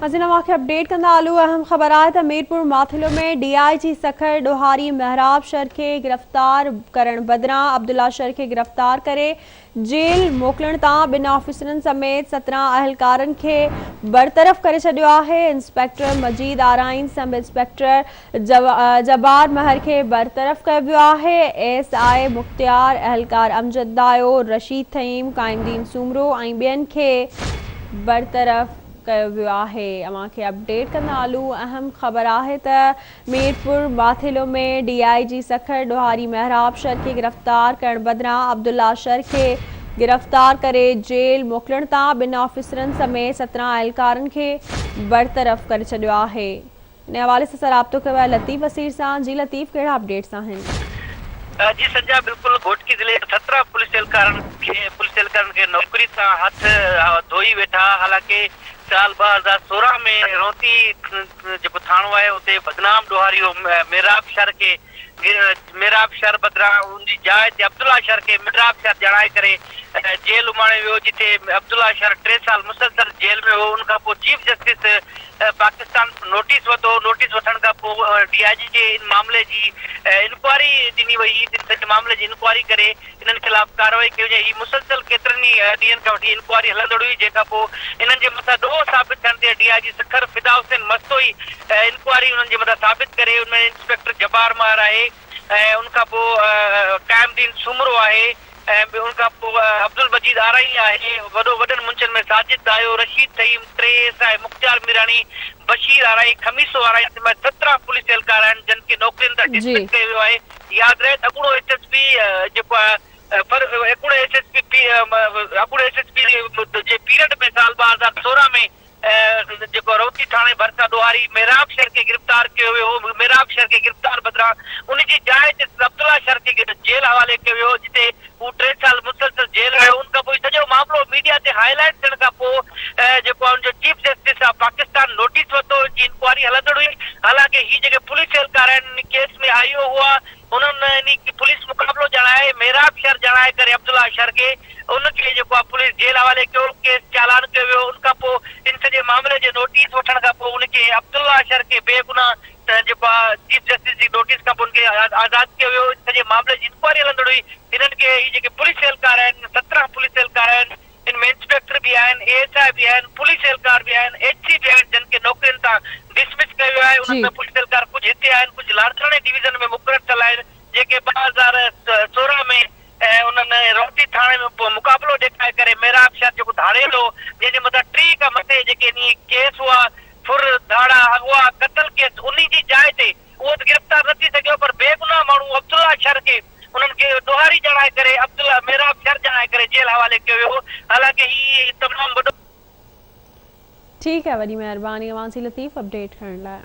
اسين اوهان کي اپڊيٽ ڪندا هلون اهم خبر آهي ته ميرپور ماٿيلو ۾ ڊي I جي سکر ڏوهاري محراب شر کي گرفتار ڪرڻ بدران عبدالله شر کي گرفتار ڪري جيل موڪلڻ تان ٻن آفيسرن سميت 17 اهلڪارن کي برطرف ڪري ڇڏيو آهي inspector Majeed Arain sub inspector Jabbar Mehar کي برطرف ڪيو ويو آهي، ايس I مختيار، اهلڪار امجد دايو، رشيد ٿهيم، قائم الدين سومرو ۽ ٻين کي برطرف ڪيو ويو آهي. اوهان کي اپڊيٽ ڪندا هلون اهم خبر آهي ته ميرپور ماٿيلو ۾ ڊي I جي سکر ڏوهاري محراب شر کي گرفتار ڪرڻ بدران عبدالله شر کي گرفتار ڪري جيل موڪلڻ تان ٻن آفيسرن سميت 17 اهلڪارن کي برطرف ڪري ڇڏيو آهي. ان حوالي سان اسان رابطو ڪيو آهي لطيف اسير سان جي لطيف ڪهڙا اپڊيٽس آهن. جي سنجا بلڪل گهوٽڪي ضلعي جي 17 پوليس اهلڪارن کي پوليس اهلڪارن کي نوڪري تان هٿ ڌوئي ويٺا حالانڪه سال 2016 ۾ رونتي جيڪو ٿاڻو آهي اتي بدنام ڏوهاري هو محراب شر کي محراب شر بدران ان جي جاء تي عبدالله شر کي محراب شر ڄاڻائي ڪري جيل اماڻيو ويو جتي عبدالله شر ٽي سال مسلسل جيل ۾ هو ان کان پوء چيف جسٽس پاڪستان نوٽيس ورتو نوٽيس وٺڻ کان پوء ڊي I جي کي ان معاملي جي انڪوائري ڏني وئي ان سڄي معاملي جي انڪوائري ڪري انهن خلاف ڪارروائي ڪئي وڃي هي مسلسل ڪيترن ئي ڏينهن کان وٺي انڪوائري هلندڙ هئي جنهن کان پوء انهن جي مٿان ڏوهه ثابت ٿيڻ تي D I G Sukkur Fida Hussain Mastoi inquiry انهن جي مٿان ثابت ڪري ان ۾ انسپيڪٽر جبار مهر آهي ۽ ان کان پوء قائم الدين سومرو آهي ۽ ان کان پوء عبدالمجيد آرائين آهي وڏو وڏن منشن ۾ Sajid Dayo, Rashid Thaheem, T S I Mukhtiar Mirani, Bashir Arain, Khamiso Arain سميت 17 پوليس اهلڪار آهن جن کي نوڪرين تان ڊسمس ڪيو ويو آهي ياد رهي ته اڳوڻو ايس ايس پي جيڪو آهي اڳوڻي ايس ايس پي اڳوڻي ايس ايس پي جي پيريڊ ۾ سال 2016 ۾ جيڪو روتي ٿاڻي ڀرسان ڏوهاري محراب شر کي گرفتار ڪيو ويو هو، محراب شر کي گرفتار بدران ان جي جاء تي عبدالله شر کي جيل حوالي ڪيو ويو جتي هو ٽي سال مسلسل جيل رهيو ان کانپوء سڄو معاملو ميڊيا تي هائي لائيٽ ٿيڻ کانپوء جيڪو آهي ان جو chief justice of Pakistan notice ورتو ان جي انڪوائري هلندڙ هئي حالانڪه هي جيڪي پوليس اهلڪار آهن ان ڪيس ۾ آء او هئا انهن انهي پوليس مقابلو ڄاڻائي محراب شر ڄاڻائي ڪري عبدالله شر کي ان کي جيڪو آهي پوليس جيل حوالي ڪيو ڪيس چالان ڪيو ويو ان کان پوء ان سڄي معاملي جي نوٽيس وٺڻ کان پوء ان کي عبدالله شر کي بي گناهه جيڪو آهي چيف جسٽس جي نوٽيس کان پوء ان کي آزاد ڪيو ويو ان سڄي معاملي جي انڪوائري هلندڙ هئي انهن کي هي جيڪي پوليس اهلڪار آهن 17 پوليس اهلڪار آهن ان ۾ انسپيڪٽر به آهن، اي ايس I به آهن، پوليس اهلڪار به آهن، ايڇ سي به آهن جن کي نوڪرين تان ڊسمس ڪيو ويو آهي، انهن ۾ پوليس اهلڪار ڪجهه هتي آهن ڪجهه لاڙڪاڻي ڊويزن ۾ مقرر ٿيل آهن جيڪي 2016 ۾ انهن روهتي ٿاڻي ۾ مقابلو ڏيکائي ڪري محراب شر جيڪو ڌاڙيل هو جنهن جي مٿان 30 کان مٿي جيڪي انهي ڪيس هئا ڦر، ڌاڙا، اغوا، قتل ڪيس انهي جي جاء تي اهو ته گرفتار نه ٿي سگهيو پر بيگناهه ماڻهو عبدالله شر کي انهن کي ڏوهاري ڄاڻائي ڪري عبدالله محراب شر ڄاڻائي ڪري جيل حوالي ڪيو ويو هو حالانڪه هي تمام وڏو ٺيڪ آهي وڏي مهرباني اوهان جي لطيف اپڊيٽ ڪرڻ لاء.